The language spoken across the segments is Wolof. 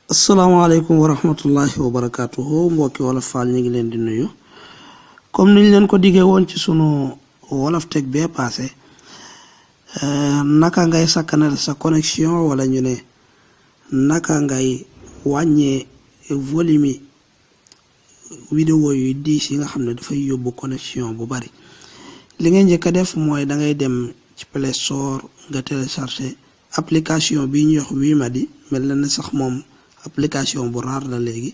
asalaamaaleykum wa rahmatullahi wa barakatuhu mbokki wolof faal ñu ngi leen di nuyu comme niñ leen ko diggee woon ci sunu wolof teg bee passé naka ngay sakkanal sa connexion wala ñu ne naka ngay wàññee volume vidéo yu diis yi nga xam ne dafay yóbbu connexion bu bari li ngay njëkk a def mooy da ngay dem ci Play Store nga télécharger application bi ñuy wax WIMADI mel na ne sax moom application bu raar la léegi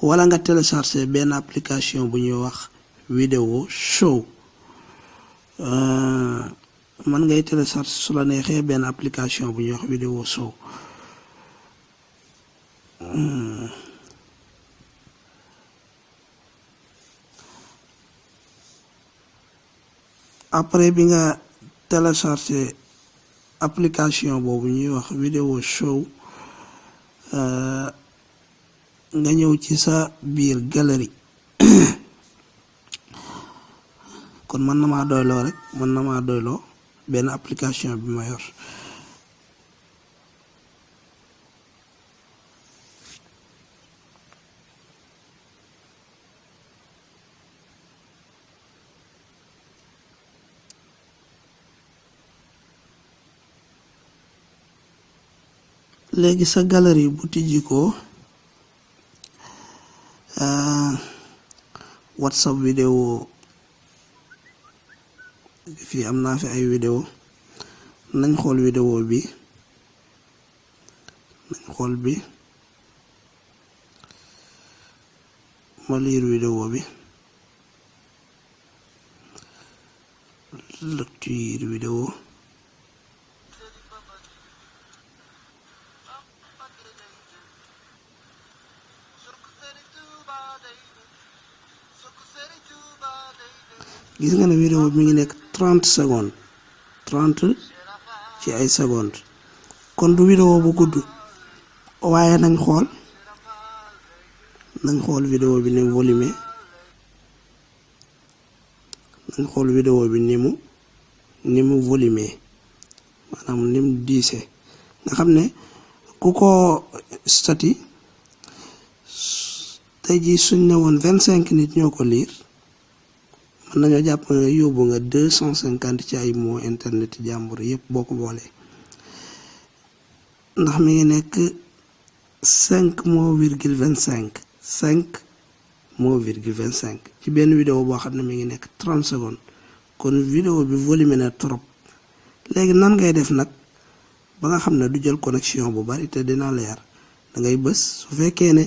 wala nga télécharger benn application bu ñuy wax vidéo show man ngay télécharger su la neexee benn application bu ñuy wax vidéo show après bi nga télécharger application boobu ñuy wax vidéo show nga ñëw ci sa biir galerie kon mën na maa doyloo rek mën na maa doyloo benn application bi ma yor léegi sa galerie bu tijji ko WhatsApp vidéo fii am naa fi ay vidéo nañ xool vidéo bi ma liir vidéo bi lecture vidéo gis nga ne vidéo bi mi ngi nekk 30 secondes 30 ci ay secondes kon du vidéo bu gudd waaye nañ xool vidéo bi ni volumé nañ xool vidéo bi ni mu volumé maanaam ni mu diise nga xam ne ku ko stati tey jii suñ ne woon 25 nit ñoo ko liir mën nañoo jàpp ne yóbbu nga 250 ci ay mots internet jàmbur yëpp boo ko boolee ndax mi ngi nekk 5,25 ci benn vidéo boo xam ne mi ngi nekk 30 secondes kon vidéo bi volumé na trop léegi nan ngay def nag ba nga xam ne du jël connexion bu bari te dina leer da ngay bës su fekkee ne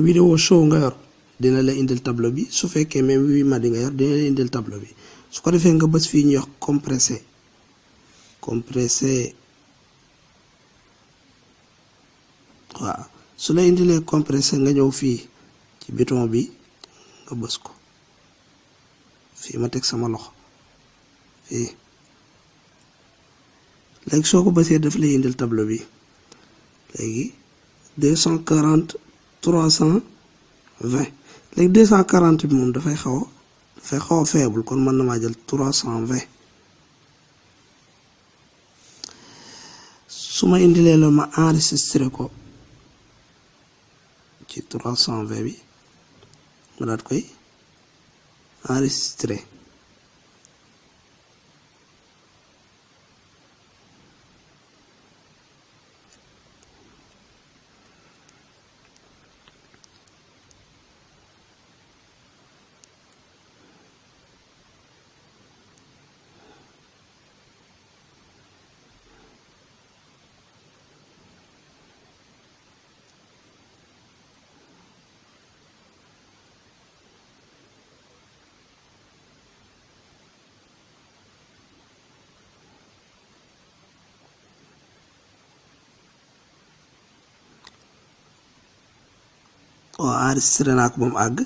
vidéo show nga yor dina la indil tableau bi su fekkee même WIMADI nga yor dina la indil tableau bi su ko defee nga bës fii ñuy wax compressé waaw su la indilee compressé nga ñëw fii ci bouton bi nga bës ko fii ma teg sama loxo fii léegi soo ko bësee daf lay indil tableau bi léegi 240 320 léegi 240 bi moom dafay xaw a faible kon mën na maa jël 320 su ma indilee la ma enregistré ko ci 320 bi ma daat koy enregistré waaw enregistré naa ko ba mu àgg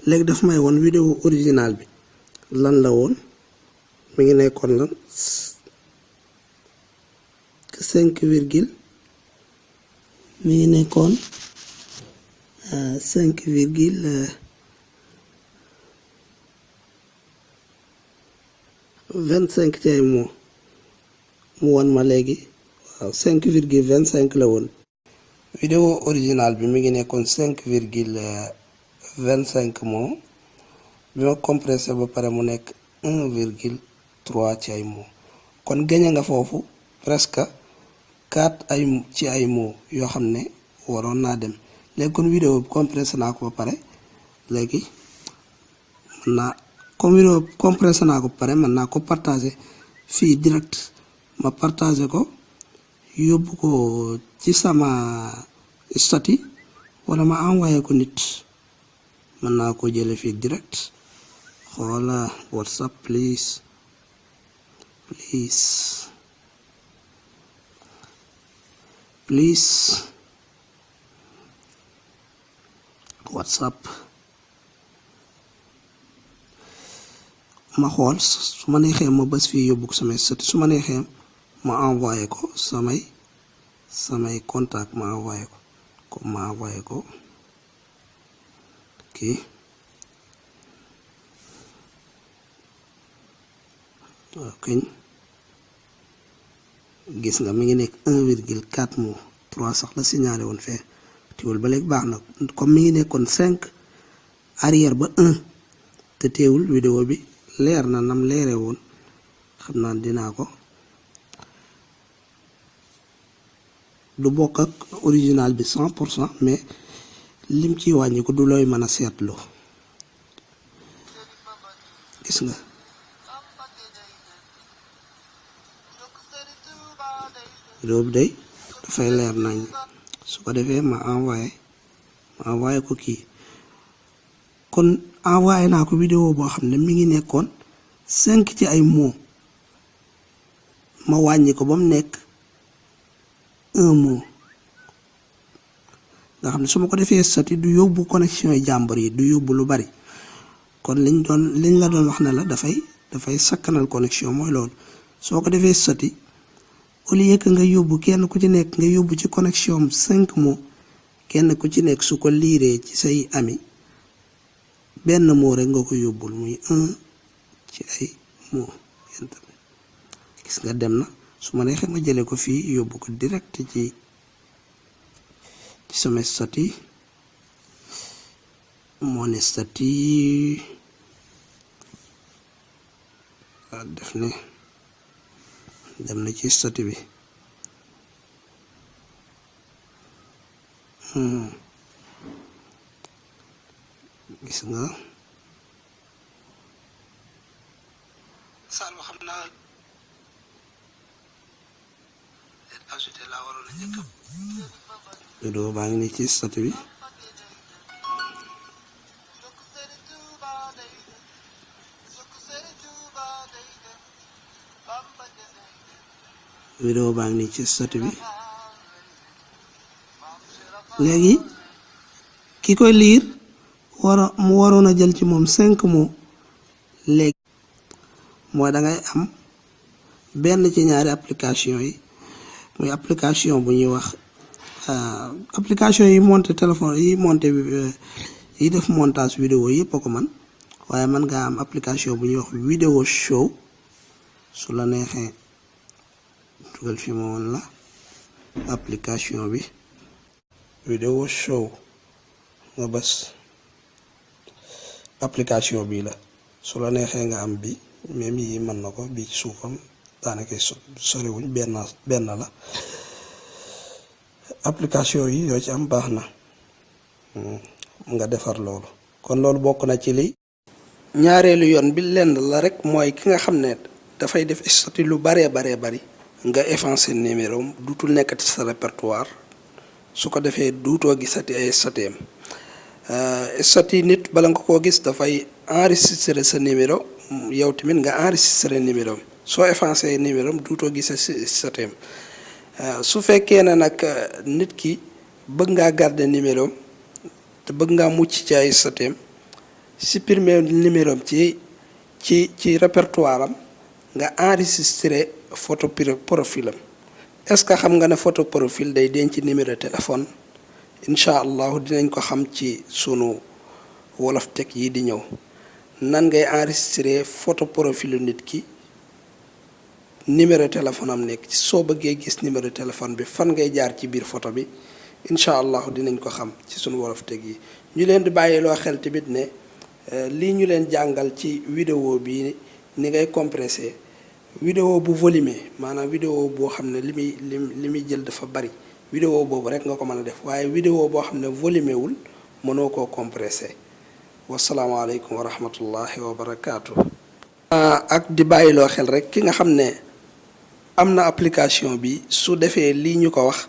léegi daf may woon vidéo original bi lan la woon mi ngi nekkoon lan 5 virgule mi ngi nekkoon 5 virgule 25 ci ay mots mu won ma léegi waaw 5,25 la woon. vidéo original bi mi ngi nekkoon 5,25 mots bi ma compressé ba pare mu nekk 1,3 ci ay mots kon gañe nga foofu presque 4 ci ay mots yoo xam ne waroon naa dem léegi kon vidéo bi compressé naa ko ba pare léegi mën naa comme vidéo compressé naa ko ba pare mën naa ko partager fii direct ma partager ko yóbbu ko ci sama statut wala ma envoyé ko nit mën naa ko jële fii direct xoola WhatsApp please WhatsApp ma xool su ma neexee ma bës fii yóbbu ko samay statut su ma neexee ma envoyé ko samay contact ma envoyé ko comme ma envoyé ko kii ok gis nga mi ngi nekk 1,4 mots 3 sax la signalé woon fee teewul ba léegi baax na comme mi ngi nekkoon 5 arrière ba 1 te teewul vidéo bi leer na nam leere woon xam naa dinaa ko du bokk ak original bi 100% mais lim ci wàññi ko du looy mën a seetlu gis nga vidéo bi day dafay leer nañ su ko defee ma envoyé ko kii kon envoyé naa ko vidéo boo xam ne mi ngi nekkoon 5 ci ay mots ma wàññi ko ba mu nekk 1 mot nga xam ne su ma ko defee statut du yóbbu connexion yi jàmbur yi du yóbbu lu bari kon liñ la doon wax ne la dafay sakkanal connexion mooy loolu soo ko defee statut au lieu que nga yóbbu kenn ku ci nekk nga yóbbu ci connexion 5 mots kenn ku ci nekk su ko liiree ci say ami benn mot rek nga ko yóbbul muy 1 ci ay mots gis nga dem na su ma neexee ma jëlee ko fii yóbbu ko direct ci sama statut mon statut def ne dem na ci statut bi gis nga sal xam naa ajouté laa waroon a njëkk vidéo baa ngi nii ci statut bi léegi ki koy liir mu waroon a jël ci moom 5 mots léegi mooy da ngay am benn ci ñaari application yi muy application bu ñuy wax application yi monté téléphone yi monté yi def montage vidéo yëpp a ko man waaye man nga am application bu ñuy wax vidéo show su la neexee dugal fi ma woon la application bi vidéo show nga bës application bi la su la neexee nga am bi même yi mën na ko bi ci suufam daanaka soriwuñ benn la application yi yoo ci am baax na nga defar loolu kon loolu bokk na ci li ñaareelu yoon bi lenn la rek mooy ki nga xam ne dafay def statut lu bari nga effacer numéro am duutul nekkati sa répertoire su ko defee duutoo gisati ay statut am statut nit bala nga koo gis dafay enregistrer sa numéro yow tamit nga enregistrer numéro am soo effacer numéro am duutoo gisa statut am su fekkee ne nag nit ki bëgg ngaa garder numéro am te bëgg ngaa mucc ci ay statut am supprimer numéro am ci répertoire am nga enregistrer photo profil am est-ce que xam nga ne photo profil day denc numéro téléphone incha allahu dinañ ko xam ci sunu wolof teg yi di ñëw nan ngay enregistrer photo profilu nit ki numéro téléphone am nekk ci soo bëggee gis numéro téléphone bi fan ngay jaar ci biir photo bi incha allah dinañ ko xam ci sunu Wolof Tech yi. ñu leen di bàyyiloo xel tamit ne lii ñu leen jàngal ci vidéo bi ni ngay compressé vidéo bu volumé maanaam vidéo boo xam ne li muy jël dafa bari vidéo boobu rek nga ko mën a def waaye vidéo boo xam ne volumé wul mënoo koo compressé. wasalaamaaleykum wa rahmatullahi wa barakaatu. ak di bàyyiloo xel rek ki nga xam ne am na application bi su defee lii ñu ko wax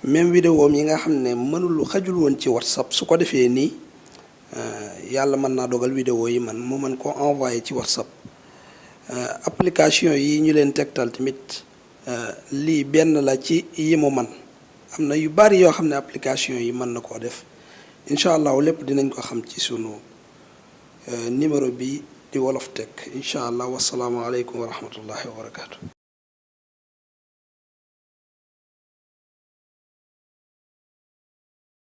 même vidéo yi nga xam ne mënul xajul woon ci WhatsApp su ko defee nii yàlla mën naa dogal vidéo yi mu mën koo envoyé ci WhatsApp. application yi ñu leen tegtal tamit lii benn la ci yi mu man am na yu bari yoo xam ne application yi mën na koo def incha allah lépp dinañ ko xam ci sunu numéro bi di Wolof Tech incha allah wasalaamualeykum wa rahmatullahi wa barakaatu.